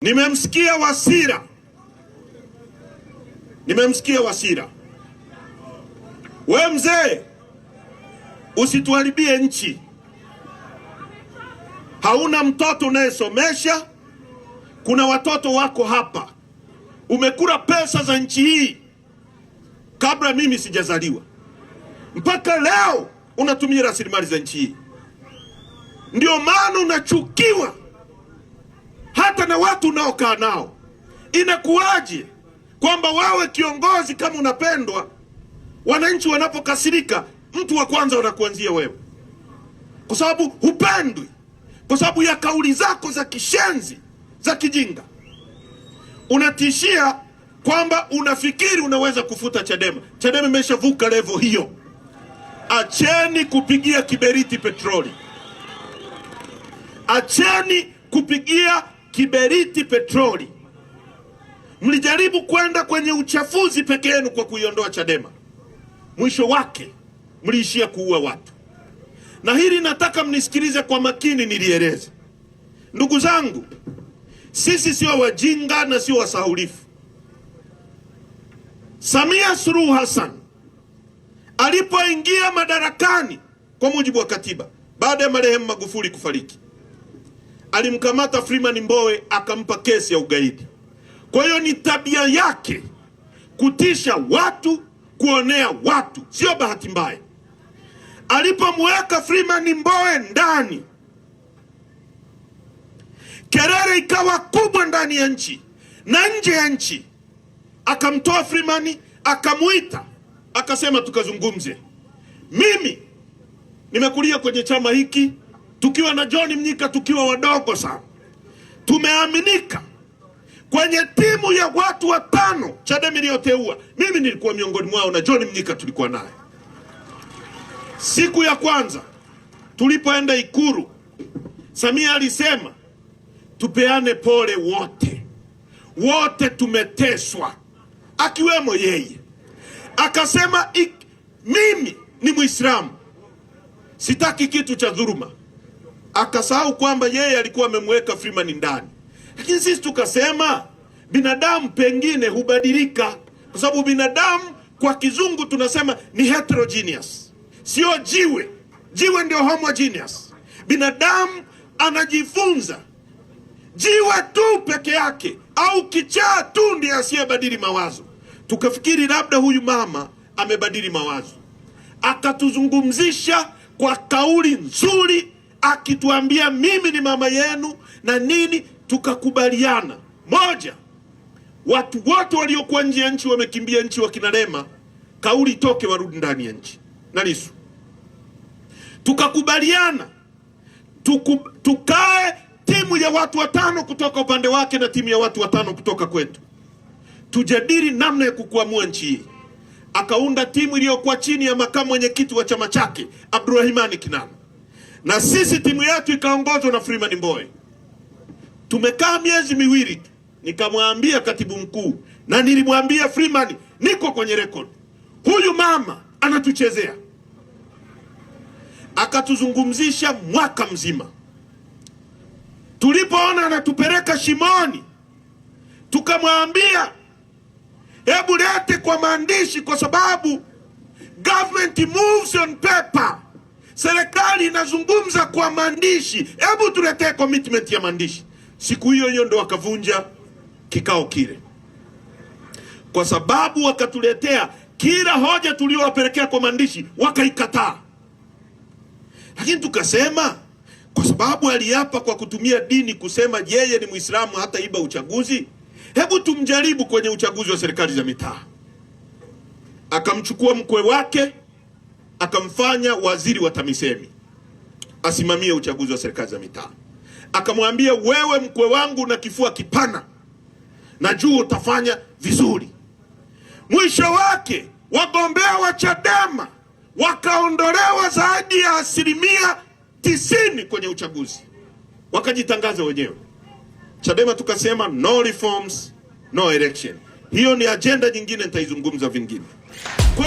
Nimemsikia Wasira, nimemsikia Wasira. We mzee, usituharibie nchi. Hauna mtoto unayesomesha, kuna watoto wako hapa. Umekula pesa za nchi hii kabla mimi sijazaliwa, mpaka leo unatumia rasilimali za nchi hii. Ndio maana unachukiwa hata na watu unaokaa nao. Inakuwaje kwamba wawe kiongozi kama unapendwa, wananchi wanapokasirika, mtu wa kwanza wanakuanzia wewe, kwa sababu hupendwi, kwa sababu ya kauli zako za kishenzi za kijinga. Unatishia kwamba unafikiri unaweza kufuta Chadema. Chadema imeshavuka levo hiyo. Acheni kupigia kiberiti petroli, acheni kupigia kiberiti petroli. Mlijaribu kwenda kwenye uchafuzi peke yenu kwa kuiondoa Chadema, mwisho wake mliishia kuua watu. Na hili nataka mnisikilize kwa makini, nilieleze. Ndugu zangu, sisi sio wajinga na sio wasahulifu. Samia Suluhu Hassan alipoingia madarakani kwa mujibu wa katiba baada ya marehemu Magufuli kufariki, alimkamata Freeman Mbowe akampa kesi ya ugaidi. Kwa hiyo ni tabia yake kutisha watu, kuonea watu, sio bahati mbaya. Alipomweka Freeman Mbowe ndani, kelele ikawa kubwa ndani ya nchi na nje ya nchi. Akamtoa Freeman, akamuita, akasema tukazungumze. Mimi nimekulia kwenye chama hiki tukiwa na John Mnyika tukiwa wadogo sana, tumeaminika kwenye timu ya watu watano Chadema iliyoteua, mimi nilikuwa miongoni mwao na John Mnyika tulikuwa naye. Siku ya kwanza tulipoenda Ikulu, Samia alisema tupeane pole wote, wote tumeteswa, akiwemo yeye. Akasema mimi ni Muislamu, sitaki kitu cha dhuluma. Akasahau kwamba yeye alikuwa amemweka Freeman ndani, lakini sisi tukasema binadamu pengine hubadilika, kwa sababu binadamu kwa kizungu tunasema ni heterogeneous, sio jiwe. Jiwe ndio homogeneous. Binadamu anajifunza. Jiwe tu peke yake au kichaa tu ndiye asiyebadili mawazo. Tukafikiri labda huyu mama amebadili mawazo, akatuzungumzisha kwa kauli nzuri, akituambia mimi ni mama yenu na nini. Tukakubaliana moja, watu wote waliokuwa nje ya nchi wamekimbia nchi, wakina Lema, kauli itoke, warudi ndani ya nchi na Lissu. Tukakubaliana tukae timu ya watu watano kutoka upande wake na timu ya watu watano kutoka kwetu, tujadili namna ya kukwamua nchi hii. Akaunda timu iliyokuwa chini ya makamu mwenyekiti wa chama chake Abdurahimani Kinana, na sisi timu yetu ikaongozwa na Freeman Mbowe. Tumekaa miezi miwili tu, nikamwambia katibu mkuu na nilimwambia Freeman, niko kwenye record, huyu mama anatuchezea. Akatuzungumzisha mwaka mzima. Tulipoona anatupeleka shimoni, tukamwambia hebu lete kwa maandishi, kwa sababu government moves on paper, serikali inazungumza kwa maandishi, hebu tuletee commitment ya maandishi. Siku hiyo hiyo ndo wakavunja kikao kile, kwa sababu wakatuletea kila hoja tuliyowapelekea kwa maandishi wakaikataa. Lakini tukasema kwa sababu aliapa kwa kutumia dini kusema yeye ni Muislamu hata iba uchaguzi, hebu tumjaribu kwenye uchaguzi wa serikali za mitaa. Akamchukua mkwe wake akamfanya waziri wa TAMISEMI asimamie uchaguzi wa serikali za mitaa. Akamwambia, wewe mkwe wangu na kifua kipana, najua utafanya vizuri. Mwisho wake wagombea wa Chadema wakaondolewa zaidi ya 90% kwenye uchaguzi, wakajitangaza wenyewe. Chadema tukasema no reforms, no election. Hiyo ni ajenda nyingine, nitaizungumza vingine. Kwa